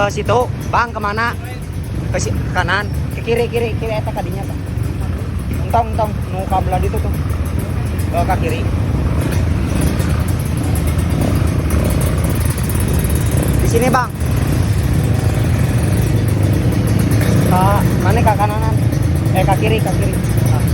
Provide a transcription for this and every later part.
Ke situ, Bang, kemana? Ke kanan, ke kiri, kiri, kiri eta kadinya tah. Entong, entong, nu kabelah ditu tuh. Ke kiri. Di sini, Bang. Ke mana, ke kananan? Eh, ke kiri, ke kiri. Ah.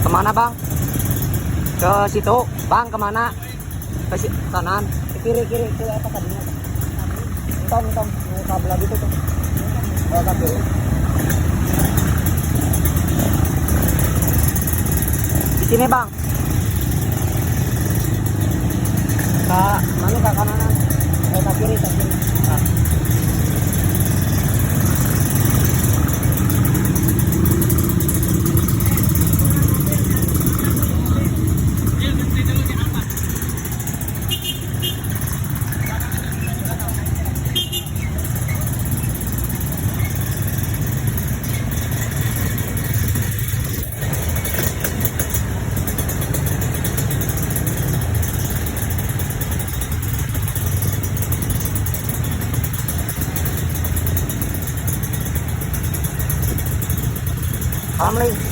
Kemana, Bang? Ke situ, Bang, kemana? Ke kanan, ke kiri, kiri, kiri eta kadinya tah. Entong, entong, nu kabelah ditu tuh. Ke kiri. Di sini, Bang. Ke mana, ke kananan? Eh, ke kiri, ke kiri. Ah. Alhamdulillah.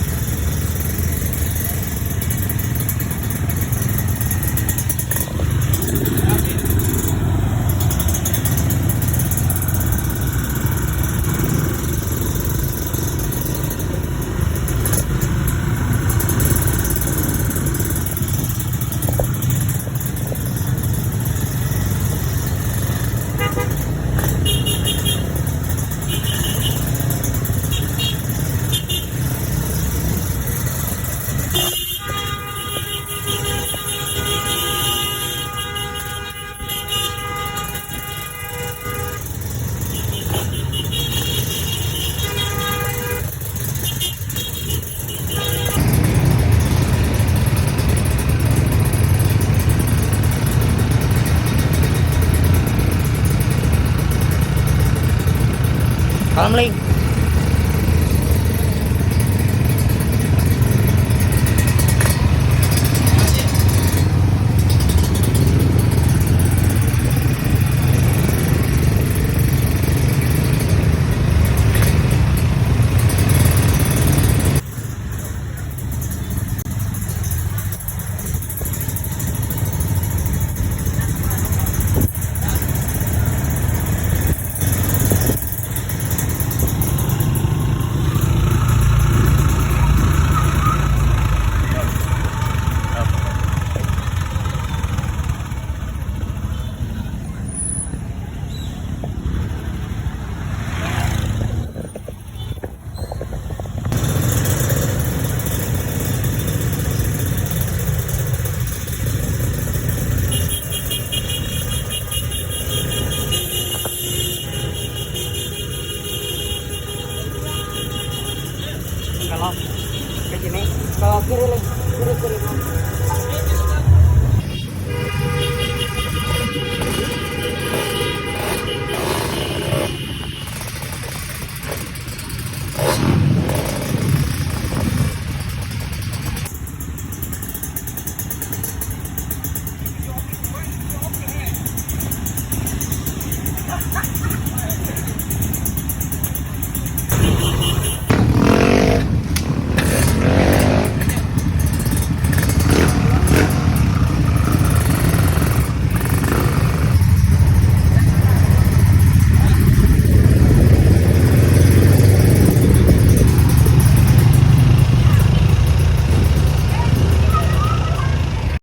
Kalem, Ling.